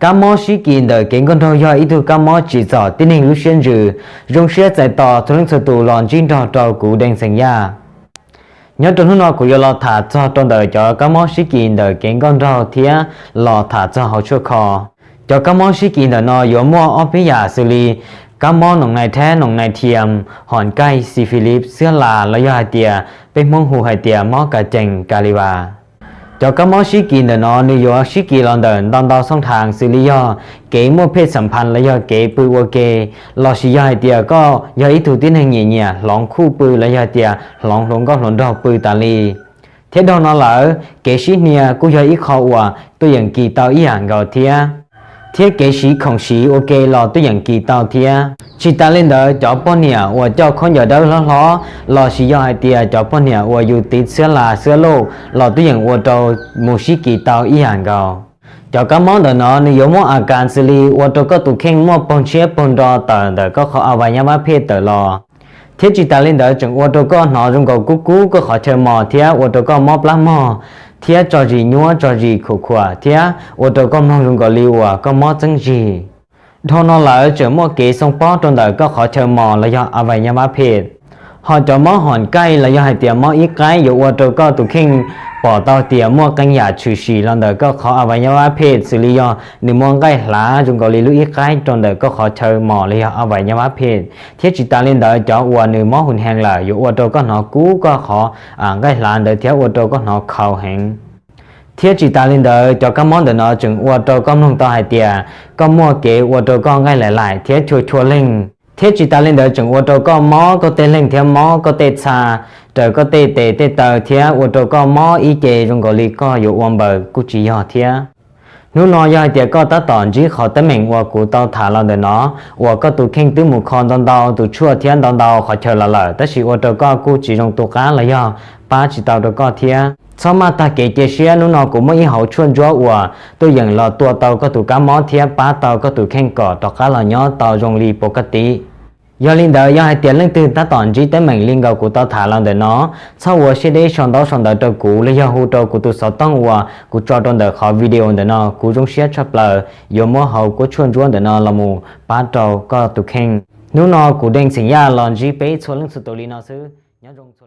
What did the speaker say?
Kab mob sib kis ntawm kev nkauj nraug yog ib tug kab mob tsim txom tib neeg lub siab ntsws. Zoo siab txais tos txhua leej txhua tus los ntsib nrog rau kuv Deej Xeem Yaj. Nyob rau hnub no kuv yuav los tham txog rau ntawm cov kab mob sib kis ntawm kev nkauj nraug thiab los tham txog hauv tshuaj kho. Cov kab mob sib kis ntawm no yuav muaj ob peb yam xws li kab mob noos nai thab noos nai thiam, hom kaij syphilis, xiab las los yog hais tias peb Hmoob hu hais tias mob kas cees kas li vas. Cov kab mob sib kis ntawm no nws yuav sib kis los ntawm ntau ntau xooj thav xws li yog kev muaj phej xam phav los yog kev pw ua ke, lossis yog hais tias koj yog ib tug tib neeg nyiam nyiam hloov khuj pw los yog hais tias hloov hluas nkauj hluas nraug pw tas li. Thiab dhau no lawm kev sib hnia kuj yog ib qho uas tuaj yeem kis tau ib yam nkaus thiab. Thiab kev siv khoom siv ua ke los tuaj yeem kis tau thiab. Tsis tas li ntawd cov poj niam uas coj khaub ncaws dawb hlob hlob lossis yog hais tias cov poj niam uas yus tiv xiab las xiab luj los tuaj yeem ua rau mus sib kis tau ib yam nkaus. Cov kab mob ntawm no nws yuav muaj a kas xws li ua rau koj tus kheej muaj paug ntshiab paug nro tawm ntawm koj qhov a vais nyab vab phej tawm los. Thiab tsis tas li ntawd tseem ua rau koj hnov zoo nkaus kub kub koj qhov chaw mos thiab ua rau koj mob plab mog, thiab tso zis nyuab tso zis khuam khuam thiab ua rau koj mloog zoo nkaus li uas koj mob txeeb zig. Dhau no lawm tseem muaj kev xoo pob rau ntawm koj qhov chaw mos los yog a vais nyab vab phej. Ho cov mob hom kaij los yog hais tias mob ib qaib yuav ua rau koj tus kheej pom tau tias muaj qee yam tshwm sim los ntawm koj qhov a vais nyab vab phej xws li yog nws muaj nqaij hlav zoo nkaus li lub ib qaib rau ntawm koj qhov chaw mos los yog a vais nyab vab phej. Thiab tsis tas li ntawd cov uas nws mob hu hees lawm yuav ua rau koj hnov kub koj qhov nqaij hlav ntawd thiab ua rau koj hnov khaus heev. Thiab tsis tas li ntawd cov kab mob ntawm no tseem ua rau koj mloog tau hais tias koj muaj kev ua rau koj nqaij laim laim thiab chua chua leeg. Thiab tsis tas li ntawd tseem ua rau koj mob koj tej leeg thiab mob koj tej txha, raws koj tej tes tej taw thiab ua rau koj mob ib ce zoo nkaus li koj yuav ua npaws kuj tsis yog thiab. Hnub no yog hais tias koj tab tom ntsib qhov teeb meem uas kuv tau tham los ntawm no, uas koj tus kheej twb mus kho ntau ntau tus tshuaj thiab ntau ntau qhov chaw los lawm tab sis ua rau koj kuj tsis zoo tu qab los yog pab tsis tau rau koj thiab, txhob maj tag kev cia siab. Hnub no kuv muaj ib hauv tshuaj ntsuab uas tuaj yeem los tua tau koj tus kab mob thiab pab tau koj tus kheej kom rov qab los nyob tau zoo li puas koj tiv. Yog li ntawd yog hais tias leej twg tab tom ntsib teeb meem li nkaus kuv tau tham los ntawm no, txhob ua siab deb sau ntaub sau ntawv rau kuv los yog hu rau kuv tus xov tooj uas kuv tso rau ntawm qhov video ntawm no, kuv zoo siab tshaj plaws yuav muab hauv kuab tshuaj ntsuab ntawm no los mus pab rau koj tus kheej. Hnub no kuv Deej Xeem Yaj los ntsib peb txhua leej txhua tus li no xwb, nyob zoo.